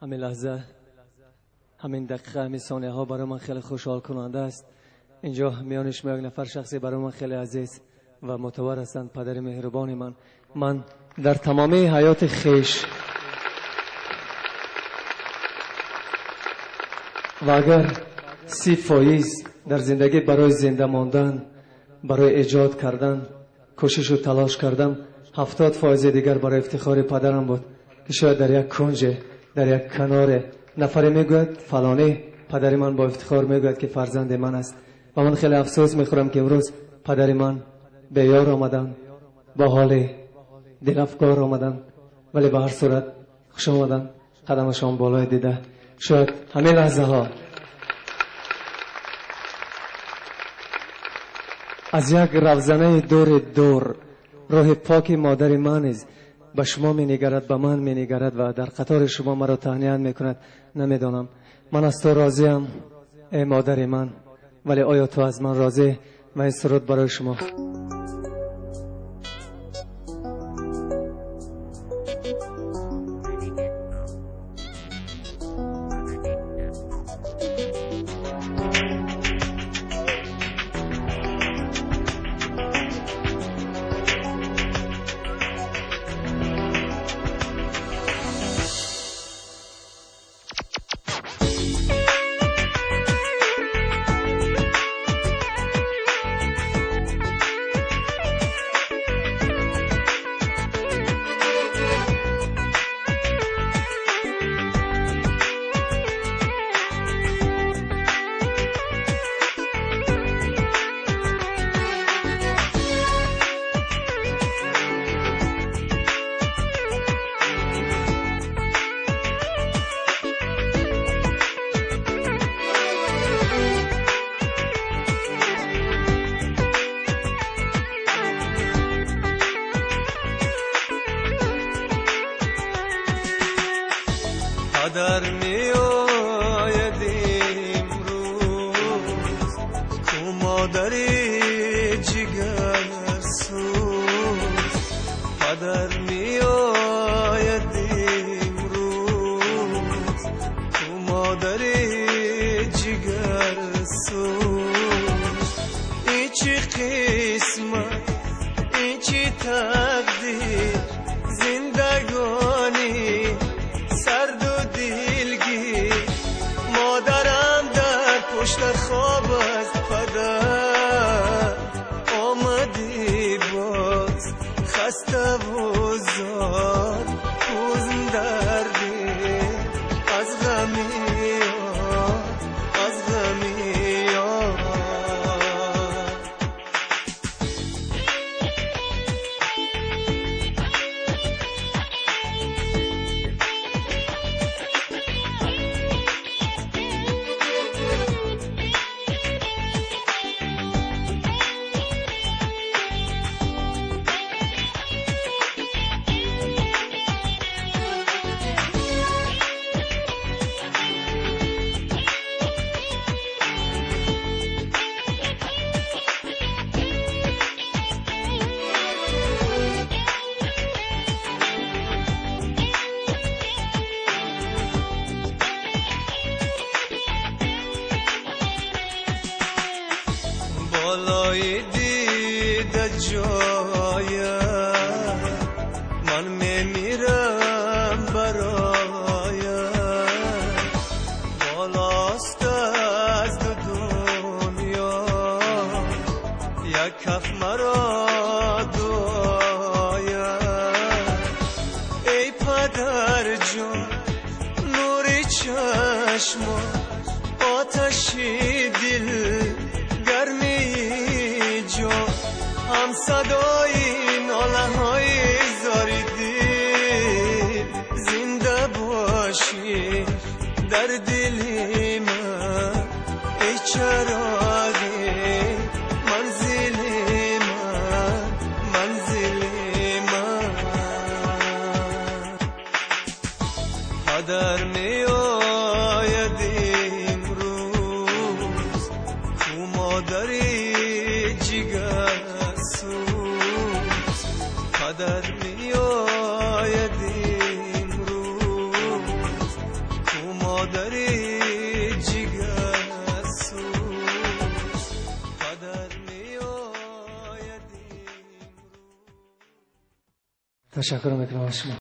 ҳамин лаҳза, ҳамин дақиқа, ҳамин сонияҳо барои ман хеле хушҳолкунанда аст. Инҷо миёни шумо як нафар шахсе барои ман хеле азиз ва мӯътабар ҳастанд, падари меҳрубони ман. Ман дар тамоми ҳаёти хеш ва агар 30% дар зиндагӣ барои зинда мондан, барои эҷод кардан кӯшишу талош кардам, 70% дигар барои ифтихори падарам буд, ки шояд дар як кунҷе, дар як каноре нафаре мегӯяд фалонӣ падари ман бо ифтихор мегӯяд, ки фарзанди ман аст. Ва ман хеле афсӯс мехӯрам, ки имрӯз падари ман беёр омаданд, бо ҳоли дилафгор омаданд, вале ба ҳар сурат хуш омаданд, қадамашон болои дида. Шояд ҳамин лаҳзаҳо аз як равзанаи дури дур роҳи поки модари ман низ ба шумо менигарад, ба ман менигарад ва дар қатори шумо маро таҳният мекунад. Намедонам, ман аз ту розиям, эй модари ман, вале оё ту аз ман розӣ? Ва ин суруд барои шумо. падар меояд имрӯз, ку модари ҷигарсӯз. Падар меояд имрӯз, ку модари ҷигарсӯз. Ин чӣ қисмат, ин чӣ тақдир, зиндагонӣ сарду дилгир. Модарам дар пушта хоб аст, падар омадӣ боз, хаставу зор, ҳузн дар дил аз ғами ёр, аз ғами ёр. Болои дида ҷоя ман мемирам бароя, болост аз ду дунё як каф маро дуоя. Эй падарҷон, нури чашмо, оташи дил, гармии ҷон, ҳам садои нолаҳои зори дил, зинда бошӣ дар дили ман, эй чароғи манзили ман, манзили ман. Падар меояд имрӯз, ку модари ҷигарсӯз. Падар меояд имрӯз, Ташаккур мекунам аз шумо.